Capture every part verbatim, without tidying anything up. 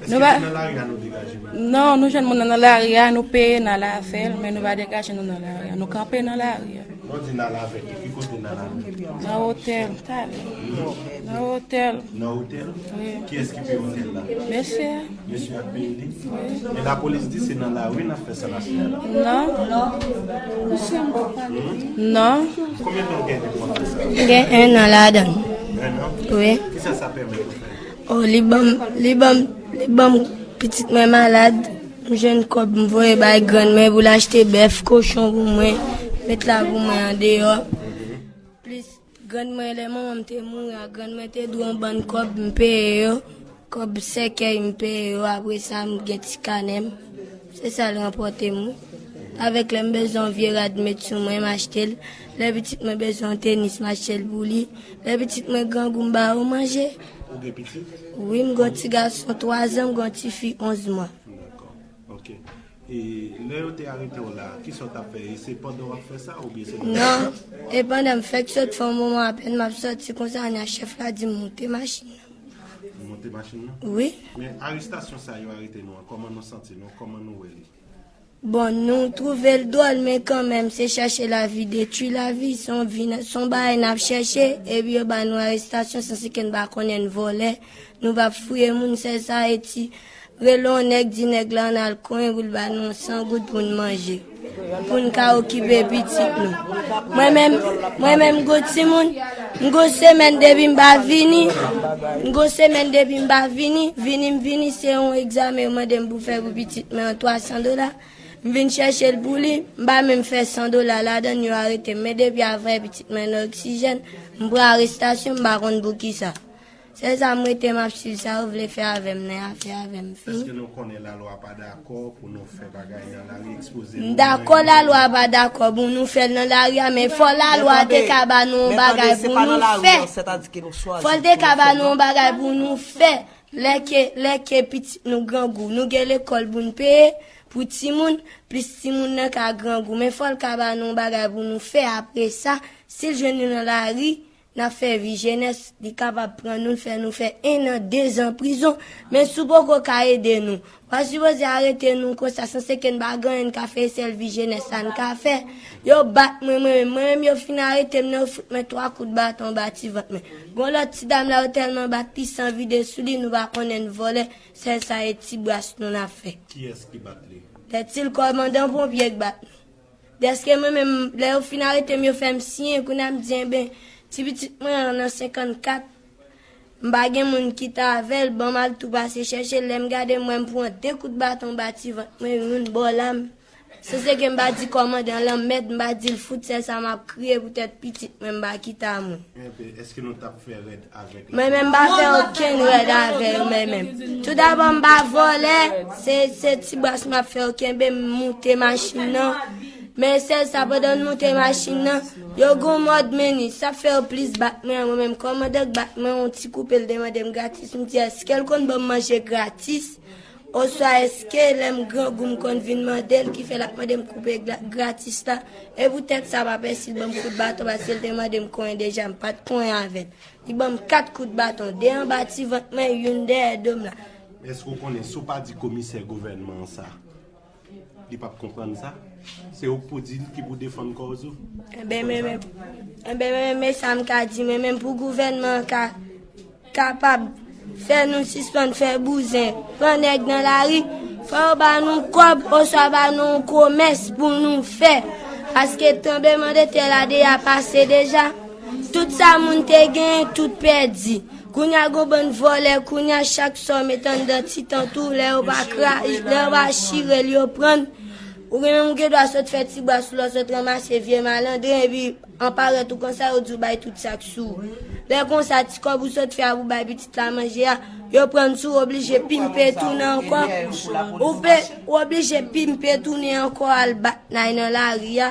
Èske se nan lari a nou degaje nou? Non, nou jwenn moun nan nan lari a, nou peye n al avè l, men nou pa degaje nou nan lari a. Nou kanpe nan lari a. Lè w di n al avè l, ki kote n al avè l? Nan otèl, talè. Nan otèl. Nan otèl? Wi. Kiyès ki peye otèl la? Mesye a. Mesye a k peye li? Wi. Men lapolis di se nan lari n ap fè sa n ap fè la. Non. Non. Konbyen tan w gen depi w ap fè sa? M gen en an ladan l. En an? Wi. Kisa sa pèmèt ou fè? Oh, li ban m, li ban m, li ban m pitit mwen malad. M jwenn kòb, m voye bay grann mwen pou l achte bèf, kochon pou mwen, met la pou mwen andeyò. Plis grann mwen, lè manman m te mouri a, grann mwen te dwe yon bann kòb, m peye yo. Kòb sèkèy, m peye yo. Apre sa, m gen ti kanè m. Se sa l ranpòte m, wi. Avèk lè m bezwen yon vye rad met sou mwen, m achte l. Lè pitit mwen bezwen yon tenis, m achte l pou li. Lè pitit mwen grangou, m ba yo manje. Ou gen pitit? Wi, m gen yon ti gason twa zan, m gen yon ti fi onz mwa. Dakò. Ok. E lè yo te arete w la, kisa w t ap fè? E se pandan w ap fè sa oubyen se nan... Non, e pandan m fèk sot fè yon moman apèn m ap sòti konsa, anya chèf la di m moute machin nan. Ou monte machin nan? Wi. Men arestasyon sa yo arete nou an, kòman nou santi nou? Kòman nou wè li? Bon, nou twouve l dwòl, men kanmenm, se chèche lavi, detwi lavi, se yon vi, se yon bagay n ap chèche, epi yo ba nou arestasyon, sanse ke n pa konnen n vòlè, nou p ap fouye moun, sèl sa e ti rele yon nèg, di nèg la ann al konyen pou l ba nou yon san goud pou n manje, pou n ka okipe pitit nou. Mwen menm, mwen menm, m gon timoun, m gon semèn depi m pa vini, m gon semèn depi m pa vini, vini m vini, se yon egzamen yo mande m pou fè pou pitit mwen an, twa san dola. M vin chèche l pou li, m pa menm fè san dola ladan l, yo arete m. Men depi avan yè pitit mwen nan oksijèn, m pran arestasyon, m pa konn poukisa. Se sa m rete m ap swiv sa yo vle fè avè m, nan afè avè m, fini. Èske nou konnen lalwa pa dakò pou nou fè bagay nan lari, ekspoze moun? M dakò lalwa pa dakò pou nou fè l nan lari a, men fò lalwa te ka ba nou yon bagay pou nou fè. Fò l te ka ba nou yon bagay pou nou fè. Lè ke, lè ke pitit nou grangou, nou gen lekòl pou n peye pou timoun, plis timoun nan ka grangou. Men fò l ka ba nou yon bagay pou nou fè apre sa. Si l jwenn nou nan lari, n ap fè vi jenès, li kapab pran nou, l fè nou fè en an, dezan prizon. Men si w poko ka ede nou, w a sipoze arete nou konsa, sanse ke n pa gen anyen n ka fè, e sèl vi jenès sa n ka fè. Yo bat mwen, mwen menm, mwen menm, yo fin arete m nan, yo fout mwen twa kout baton anba ti vant mwen. Gon lòt ti dam la, yo tèlman bat li, san vide sou li, nou pa konnen n vòlè, sèl sa e ti bras nou n ap fè. Kiyès ki bat li? Sèt il kòmandan ponpye k bat nou. Dèske mwen menm, lè yo fin arete m, yo fè m siyen, kounye a m di, enben, ti pitit mwen an nan senkannkat, m pa gen moun kite avè l, ban m al tou pase chèche l. Lè m gade, m wè m pran de kout baton anba ti vant mwen, youn bò la m. Sanse ke m pa di kòmandan lanmèd, m pa di l fout, sèl sa m ap kriye poutèt pitit mwen, m pa kite a moun. Enben, èske nou t ap fè rèd avèk... Mwen menm, m pa fè okenn rèd avè yo, mwen menm. Toudabò, m pa vòlè, se, se ti bras m ap fè yo kenbe m, moute machin nan. Men sèl sa, pandan n moute machin nan, yo gon mòd meni, sa fè yo plis bat mwen, mwen menm, kòmandan k bat mwen, yon ti koupe l te mande m gratis, m di, èske l konn ban m manje gratis? Oswa èske lè m grangou m konn vin mande l, ki fè l ap mande m koupe gra-, gratis la? E poutèt sa, pa pèsi l ban m kout baton, paske l te mande m konyen deja, m pa t konyen avè l. Li ban m kat kout baton, de anba ti vant mwen, youn dèyè do m la. Èske w konnen, si w pa di komisè gouvènman an sa, li p ap konprann sa? Se ou k pou di l, ki pou defann kòz ou? Enben, men, men, enben, men, men sa m ka di, men, men pou gouvènman an ka kapab fè nou sispann fè bouzen, pran nèg nan lari, fò yo ba nou kòb oswa ba nou yon komès pou nou fè. Paske tranblemanntè la deja pase deja. Tout sa moun te genyen, tout pèdi. Kounye a gon bann vòlè, kounye a chak sa w met anndan ti tant ou, lè yo pa kra-, lè yo pa chire l, yo pran l. Ou gen menm ou gen dwa sot fè ti bras ou la, w sot ranmase vye malandren, epi an parèt ou konsa, yo di w bay tout sa k sou ou. Lè konsa, ti kòb ou sot fè a pou bay pitit la manje a, yo pran l sou, ou oblije pimpe tounen ankò. Ou pe, ou oblije pimpe tounen ankò al bat nay nan lari a.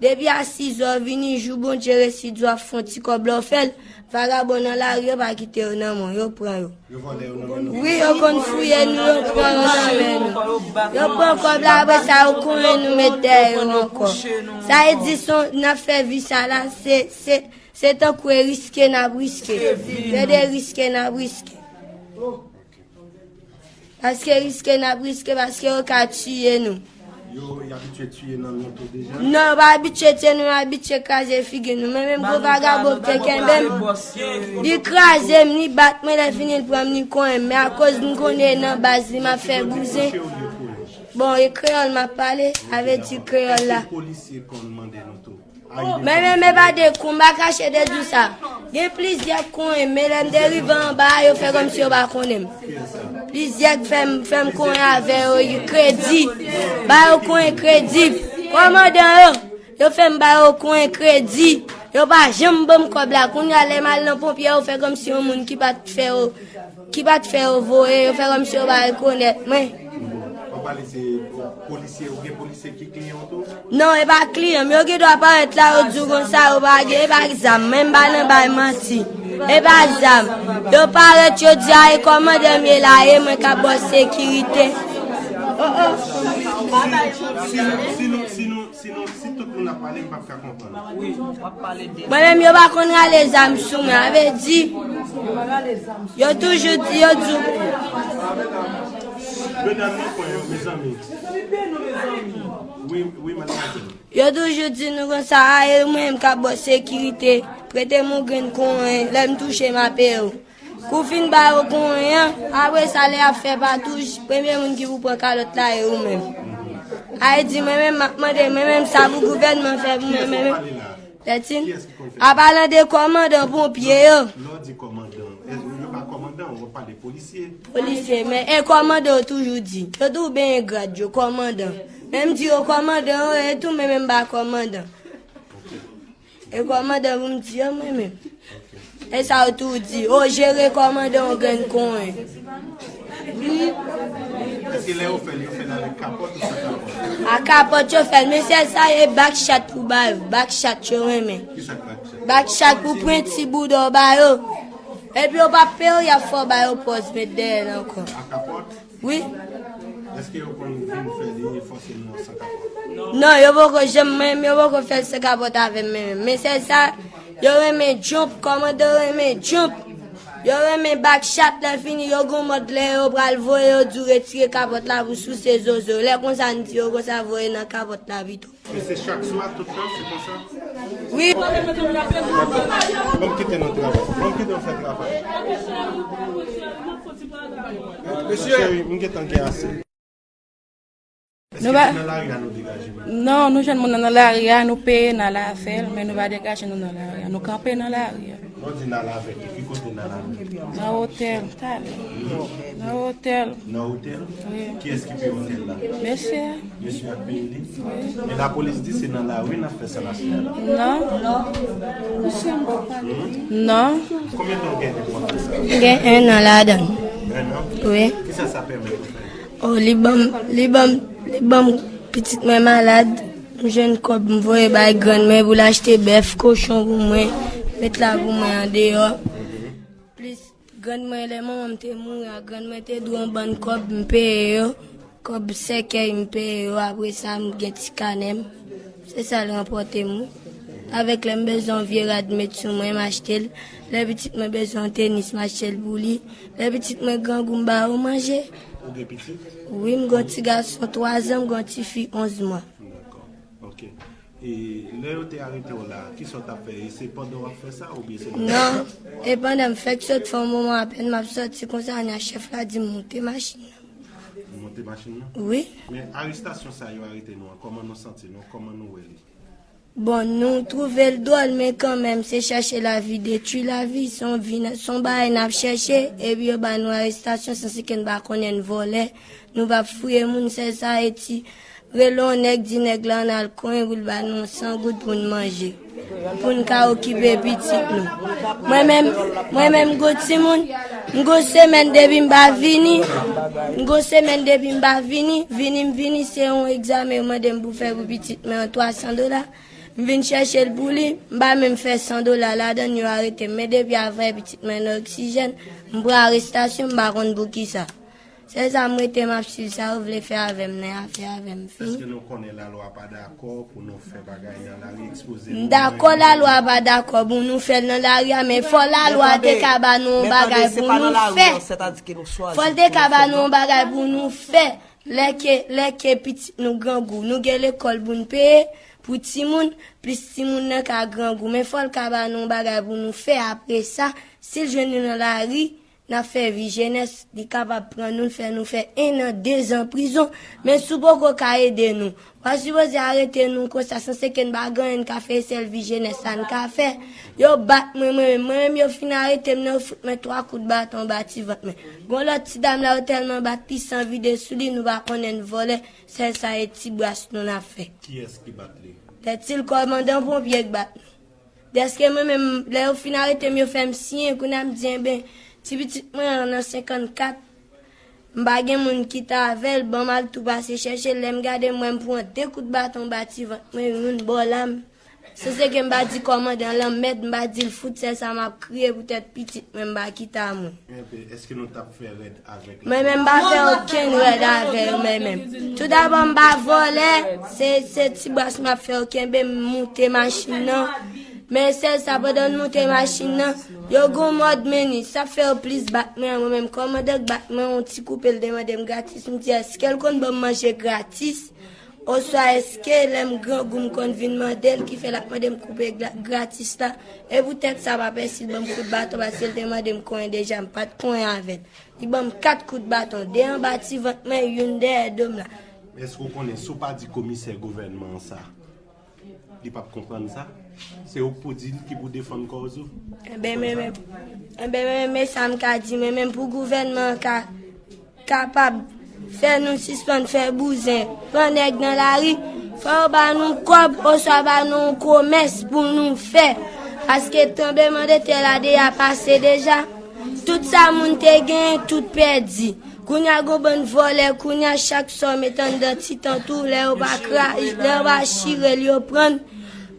Depi a sizè w vini, jou Bondye resi di w ap fè yon ti kòb la w fè l, vagabon nan lari yo pa kite yo nan men w, yo pran yo. Yo vòlè yo nan men nou? Wi, yo konn fouye nou, yo pran yo nan men nou. Yo pran kòb la, apre sa, yo konyen nou met dèyè yo ankò. Sa e di, son, n ap fè vi sa la, se, se, se tankou e riske n ap riske. Se de riske n ap riske. Paske riske n ap riske, paske yo ka tiye nou. Yo, y abitye tiye nan lontan deja? Non, yo pa abitye tiye nou, yo abitye kraze figi nou. Men menm gwo vagabon ki te kenbe m, li kraze m, li bat mwen, lè fini l pran m, li konyen m. Men akoz m konnen nan baz li m ap fè bouzen. Bon, e kreyòl m ap pale, sa vle di kreyòl la. Polisye konn mande nou tou. Men, men, men pa de kou, m pa kache de di w sa. Gen plizyè k konyen m, men lè m te rive anba a, yo fè kòmsi yo pa konnen m. Plizyè k fè m, fè m konyen avè yo, yo kredi. Ba yo konyen kredi. Kòmandan yo, yo fè m ba yo konyen kredi. Yo pa janm ban m kòb la. Kounye a, lè m al nan ponpye, yo fè kòmsi yon moun ki pa t fè yo ki pa t fè yo voye, yo fè kòmsi yo pa rekonèt mwen. W ap pale se polisye, ou gen polisye ki kliyan w tou? Non, e pa kliyan m. Yo gen dwa parèt la, yo di w konsa, yo pa gen, e pa zam. Mwen m pa nan bay manti. E pa zam. Yo parèt, yo di, a, e kòmandan m ye la, e mwen k ap bò sekirite. Oh, oh. Si nou, si nou, si nou, si nou, si tout moun ap pale, m p ap ka konprann. Mwen menm, yo pa konn rale zam sou mwen. Sa vle di, yo toujou di, yo di w. Medam nan pran yo, mezanmi. Wi, wi, madmwazèl. Yo toujou di nou konsa, a, e mwen menm k ap bò sekirite, prete m yon grenn konyen, lè m touche, m ap peye w. Kou fin ba yo konyen an, apre sa, lè y ap fè patouch, premye moun ki pou pran kalòt la, e ou menm. Sa vle di, mwen menm, m ap mande, mwen menm, sa pou gouvènman fè pou mwen, mwen menm. Tètin. Apalan de kòmandan ponpye yo. Lè w di kòmandan, èske yo pa kòmandan, w ap pale polisye? Polisye, men e kòmandan yo toujou di. Yo tou benyen grad yo, kòmandan. Men m di yo kòmandan yo, e tou, men menm pa kòmandan. E kòmandan pou m di yo, mwen menm. E sa yo tou di, o jere kòmandan yon grenn konyen. Èske lè yo fè l, yo fè l avèk kapòt ou san kapòt? A kapòt yo fè l, men sèl sa e bak chat pou ba yo, bak chat yo renmen. Kisa k bak chat? Bak chat pou pran ti bouda w ba yo. Epi yo p ap peye w, y ap fè w ba yo pòz met dèyè l ankò. A kapòt? Wi. Èske yo konn vin fè li fòse nou san kapòt? Non, yo poko janm, mwen menm, yo poko fè l san kapòt avè m, mwen menm. Men sèl sa, yo renmen jump, kòmandan yo renmen jump. Yo renmen bak chat, lè fini, yo gon mòd lè yo pral voye, yo di w retire kapòt la pou souse zozo. Lè konsa, n di yo konsa, voye nan kapòt la pito. Men se chak swa, tout tan, se konsa? Wi. Ban m kite nou travay. Ban m kite nou fè travay. Mesye, m gentan gen ase. Èske se nan lari a nou degaje moun? Non, nou jwenn moun nan nan lari a, nou peye n al avè l, men nou pa degaje nou nan lari a. Nou kanpe nan lari a. Lè w di n al avèk li, ki kote n al avèk li? Nan otèl, talè. Nan otèl? Nan otèl? Wi. Kiyès ki peye otèl la? Mesye a. Mesye a k peye li? Wi. Men lapolis di se nan lari n ap fè sa n ap fè a la. Non. Non. Konbyen tan w gen depi w ap fè sa? M gen en an ladan l. En an? Wi. Kisa sa pèmèt ou fè? Oh, li ban m, li ban m, li ban m pitit mwen malad. M jwenn kòb, m voye bay grann mwen pou l achte bèf, kochon pou mwen, met la pou mwen andeyò. Plis grann mwen, lè manman m te mouri a, grann mwen te dwe yon bann kòb, m peye yo. Kòb sèkèy, m peye yo. Apre sa, m gen ti kanè m. Se sa l ranpòte m, wi. Avèk lè m bezwen yon vye rad met sou mwen, m achte l. Lè pitit mwen bezwen yon tenis, m achte l pou li. Lè pitit mwen grangou, m ba yo manje. Ou gen pitit? Wi, m gen yon ti gason twa zan, m gen yon ti fi onz mwa. Dakò. Ok. E lè yo te arete w la, kisa w t ap fè? E se pandan w ap fè sa oubyen se nan... Non, e pandan m fèk sot fè yon moman apèn m ap sòti konsa, anya chèf la di m moute machin nan. Ou monte machin nan? Wi. Men arestasyon sa yo arete nou an, kòman nou santi nou? Kòman nou wè li? Bon, nou twouve l dwòl, men kanmenm, se chèche lavi, detwi lavi, se yon vi, se yon bagay n ap chèche, epi yo ba nou arestasyon, sanse ke n pa konnen n vòlè, nou p ap fouye moun, sèl sa e ti rele yon nèg, di nèg la ann al konyen pou l ba nou yon san goud pou n manje, pou n ka okipe pitit nou. Mwen menm, mwen menm, m gon timoun, m gon semèn depi m pa vini, m gon semèn depi m pa vini, vini m vini, se yon egzamen yo mande m pou fè pou pitit mwen an, twa san dola. M vin chèche l pou li, m pa menm fè san dola ladan l, yo arete m. Men depi avanyè pitit mwen nan oksijèn, m pran arestasyon, m pa konn poukisa. Se sa m rete m ap swiv sa yo vle fè avè m nan, y a fè avè m fini. Èske nou konnen lalwa pa dakò pou nou fè bagay nan lari, ekspoze nou? M dakò lalwa pa dakò pou nou fè l nan lari a, men fò lalwa te ka ba nou yon bagay pou nou fè. Fò l te ka ba nou yon bagay pou nou fè. Lè ke, lè ke pitit nou grangou, nou gen lekòl pou n peye pou timoun, plis timoun nan ka grangou. Men fò l ka ba nou yon bagay pou nou fè apre sa. Si l jwenn nou nan lari, n ap fè vi jenès, li kapab pran nou, l fè nou fè en an, de zan prizon. Men si w poko ka ede nou, w a sipoze arete nou konsa, sanse ke n pa gen anyen n ka fè, e sèl vi jenès sa n ka fè. Yo bat mwen, mwen menm, mwen menm yo fin arete m nan, yo fout mwen twa kout baton anba ti vant mwen. Gon lòt ti dam la, yo tèlman bat li, san vide sou li, nou pa konnen n vòlè, sèl sa e ti bras nou n ap fè. Kiyès ki bat li? Dètil kòmandan ponpye k bat nou. Dèske mwen menm, lè yo fin arete m, yo fè m siyen, kounye a m di, enben, ti pitit mwen an nan senkannkat, m pa gen moun kite avè l, ban m al tou pase chèche l, lè m gade m wè m pran de kout baton anba ti vant mwen, youn bò la m. Sanse ke m pa di kòmandan lanmèd, m pa di l fout, sèl sa m ap kriye poutèt pitit mwen, m pa kite a moun. Enben, èske nou t ap fè rèd avèk la polis? Mwen menm m pa fè okenn rèd avè yo, mwen menm. Toudabò, m pa vòlè, se, se ti bras m ap fè yo kenbe m moute machin nan. Men sèl sa, pandan n moute machin nan, yo gon mòd meni, sa fè yo plis bat mwen, mwen menm kòmandan k bat mwen, yon ti koupe l te mande m gratis, m di èske l konn ban m manje gratis? Oswa èske lè m grangou m konn vin mande l, ki fè l ap mande m koupe gra- gratis la? E poutèt sa m ap èsi l ban m kout baton, paske l te mande m konyen deja, m pa t konyen avè l. Li ban m kat kout baton, de anba ti vant mwen, youn dèyè do m la. Èske w konnen si w pa di komisè gouvènman an sa, li p ap konprann sa? Se ou k pou di l, ki pou defann kòz ou? Enben, men, men, enben, men, men sa m ka di, men, men pou gouvènman an ka kapab fè nou sispann fè bouzen, pran nèg nan lari, fò yo ba nou kòb oswa ba nou yon komès pou nou fè. Paske tranblemanntè la deja pase deja. Tout sa moun te genyen, tout pèdi. Kounye a gon bann vòlè, kounye a chak sa w met anndan ti tant ou, lè yo pa kra, lè yo pa chire l, yo pran l.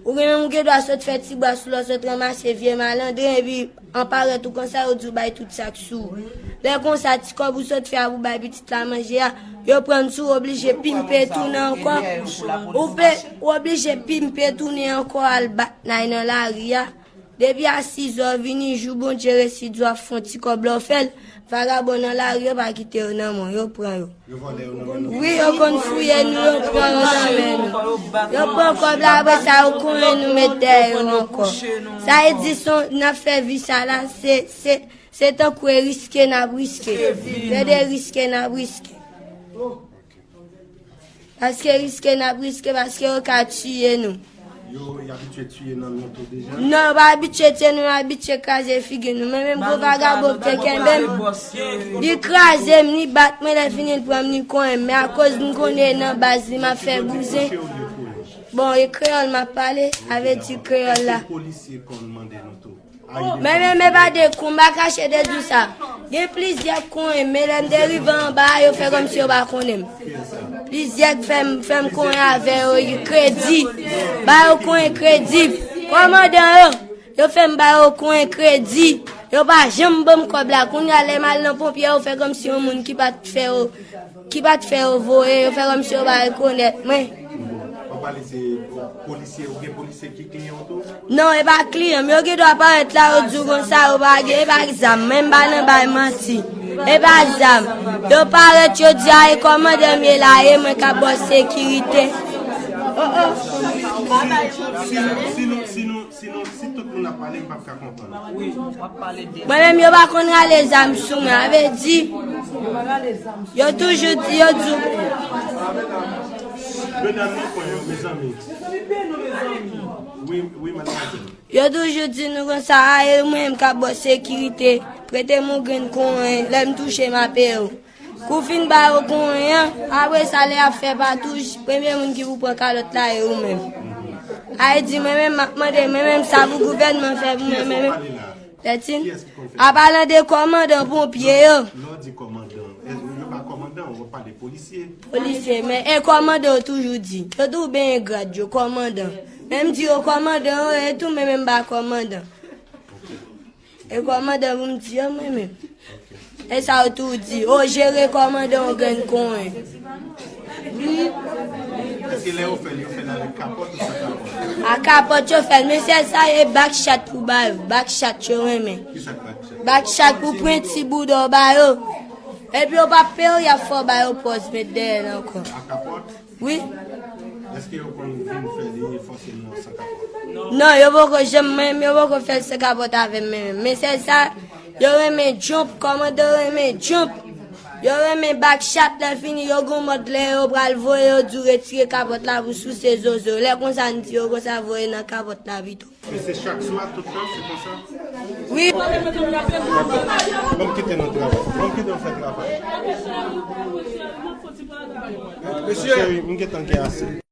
Ou gen menm ou gen dwa sot fè ti bras ou la, w sot ranmase vye malandren, epi an parèt ou konsa, yo di w bay tout sa k sou ou. Lè konsa, ti kòb ou sot fè a pou bay pitit la manje a, yo pran l sou ou, oblije pimpe tounen ankò. Ou pe, ou oblije pimpe tounen ankò al bat nay nan lari a. Depi a sizè w vini, jou Bondye resi di w ap fè yon ti kòb lè w fè l, vagabon nan lari yo pa kite yo nan men w, yo pran yo. Yo vòlè yo nan men nou? Wi, yo konn fouye nou, yo pran yo nan men nou. Yo pran kòb la, apre sa, yo konyen nou met dèyè yo ankò. Sa e di, son, n ap fè vi sa la, se, se, se tankou e riske n ap riske. Se de riske n ap riske. Paske riske n ap riske, paske yo ka tiye nou. Yo, y abitye tiye nan lonto deja? Non, yo pa abitye tiye nou, yo abitye kraze figi nou. Men menm gwo vagabon ki te kenbe m, li kraze m, li bat mwen, lè fini l pran m, li konyen m. Men akoz m konnen nan baz li m ap fè bouzen. Bon, e kreyòl m ap pale, sa vle di kreyòl la. Polisye konn mande nou tou. Men, men, men pa de kou, m pa kache de di w sa. Gen plizyè konyen, men lè m te rive anba a, yo fè kòmsi yo pa konnen m. Plizyè k fè m, fè m konyen avè yo, yo kredi. Ba yo konyen kredi. Kòmandan yo, yo fè m ba yo konyen kredi. Yo pa janm ban m kòb la. Kounye a, lè m al nan ponpye, yo fè kòmsi yon moun ki pa t fè yo ki pa t fè yo voye, yo fè kòmsi yo pa rekonèt mwen. W ap pale de polisye, ou gen polisye ki kliyan w tou? Non, e pa kliyan m. Yo gen dwa parèt la, yo di w konsa, yo pa gen, e pa zam. Men m pa nan bay manti. E pa zam. Yo parèt, yo di, a, e kòmandan m ye la, e mwen k ap ba w sekirite. Oh, oh. Si nou, si nou, si nou, si nou, si tout moun ap pale, m p ap ka konprann. Mwen menm, yo pa konn rale zam sou mwen, sa vle di, yo toujou di, yo di. Medam nan pran yo, mezanmi. Wi, wi, madmwazèl. Yo toujou di nou konsa, a, e mwen menm k ap ba w sekirite, prete m yon grenn konyen, lè m touche m a peye w. Kou fin ba yo konyen an, apre sa lè y ap fè patouch, premye moun ki pou pran kalòt la e ou menm. Sa vle di mwen menm m ap mande, mwen menm sa pou gouvènman fè pou mwen, mwen menm. Tètin, an palan de kòmandan ponpye yo. Lè w di kòmandan, èske yo pa kòmandan, w ap pale polisye? Polisye, men e kòmandan yo toujou di. Yo tou benyen grad yo, kòmandan. Men m di yo kòmandan yo, e tou mwen menm m pa kòmandan. E kòmandan pou m di yo mwen menm. E sa yo tou di, o jere kòmandan yon grenn konyen. Èske lè yo fè l, yo fè l avèk kapòt ou san kapòt? A kapòt yo fè l, men sèl sa e bak chat pou ba yo, bak chat yo renmen. Ki sa k pa fè? Bak chat pou pran ti bouda w ba yo. Epi yo p ap peye w, y ap fè w ba yo pòz met dèyè l ankò. A kapòt? Wi. Èske yo konn vin fè li fòseman san kapòt? Non, yo poko janm menm, yo poko fè l san kapòt avè m menm. Men sèl sa, yo renmen jump, kòmandan renmen jump. Yo renmen bak chat, lè fini, yo gon mòd lè yo pral voye, yo di w retire kapòt la pou souse zozo. Lè konsa, n di yo konsa voye nan kapòt la pito. Men se chak swa, tout tan, se konsa? Wi. Ban m kite nou travay. Ban m kite nou fè travay. Mesye, cheri, m gentan gen ase.